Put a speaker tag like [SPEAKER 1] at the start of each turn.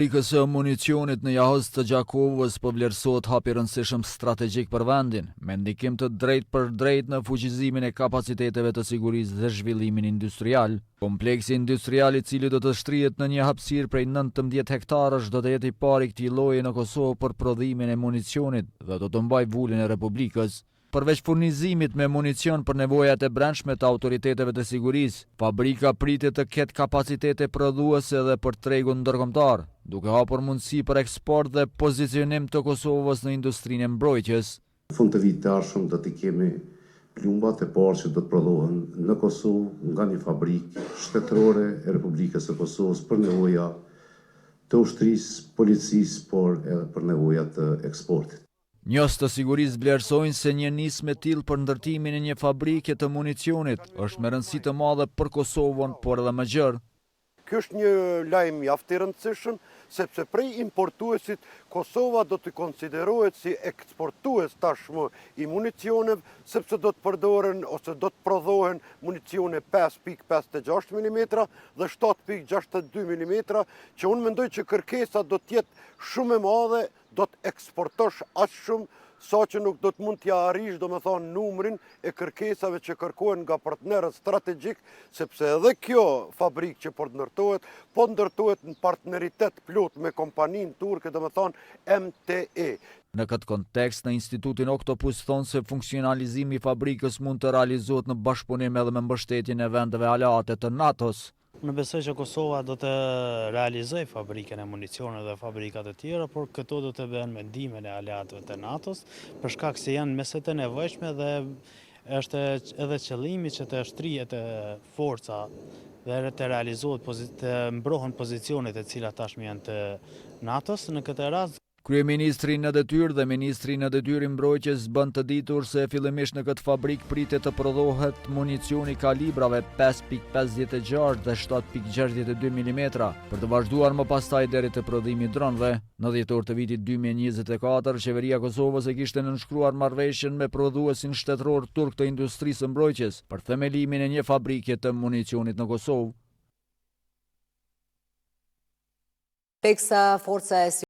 [SPEAKER 1] Fabrikës së municionit në Jahoz të Gjakovës po vlerësohet hap i rëndësishëm strategjik për vendin, me ndikim të drejtpërdrejtë në fuqizimin e kapaciteteve të sigurisë dhe zhvillimin industrial. Kompleksi industrial i cili do të shtrihet në një hapësirë prej 19 hektarësh do të jetë i pari i këtij lloji në Kosovë për prodhimin e municionit dhe do të mbajë vulën e Republikës. Përveç furnizimit me municion për nevojat e brendshme të autoriteteve të sigurisë, fabrika pritet të ketë kapacitete prodhuese edhe për tregun ndërkombëtar, duke hapur mundësi për eksport dhe pozicionim të Kosovës në industrinë e mbrojtjes.
[SPEAKER 2] Në fund të vitit të ardhshëm do t'i kemi plumbat e parë që do të prodhohen në Kosovë nga një fabrikë shtetërore e Republikës së Kosovës për nevoja të ushtrisë, policisë, por edhe për nevoja të eksportit.
[SPEAKER 1] Njohës të sigurisë vlerësojnë se një nismë e tillë për ndërtimin e një fabrike të municionit është me rëndësi të madhe për Kosovën, por edhe më gjerë.
[SPEAKER 3] Ky është një lajm mjaft i rëndësishëm, sepse prej importuesit Kosova do të konsiderohet si eksportues tashmë i municioneve, sepse do të përdoren ose do të prodhohen municione 5.56 mm dhe 7.62 mm, që unë mendoj që kërkesa do të jetë shumë e madhe do të eksportosh aq shumë sa që nuk do të mund t'ia arrish domethënë numrin e kërkesave që kërkohen nga partnerët strategjik, sepse edhe kjo fabrikë që po ndërtohet, po ndërtohet në partneritet plot me kompaninë turke, domethënë MTE.
[SPEAKER 1] Në këtë kontekst, në Institutin Oktopus thonë se funksionalizimi i fabrikës mund të realizohet në bashkëpunim edhe me mbështetjen e vendeve aleate të NATO-s.
[SPEAKER 4] Unë besoj që Kosova do të realizojë fabrikën e municioneve dhe fabrikat e tjera, por këto do të bëhen me ndihmën e aleatëve të NATO-s, për shkak se janë më se të nevojshme dhe është edhe qëllimi që të shtrihet forca dhe të realizohet të mbrohen pozicionet e cilat tashmë janë të NATO-s në këtë rast.
[SPEAKER 1] Kryeministri në detyrë dhe ministri në detyrë i Mbrojtjes bënë të ditur se fillimisht në këtë fabrikë pritet të prodhohet municioni i kalibrave 5.56 dhe 7.62 milimetra, për të vazhduar më pastaj deri te prodhimi i dronëve. Në dhjetor të vitit 2024, Qeveria e Kosovës e kishte nënshkruar marrëveshjen me prodhuesin shtetëror turk të industrisë së mbrojtjes për themelimin e një fabrike të municionit në Kosovë.
[SPEAKER 5] Teksa forca e.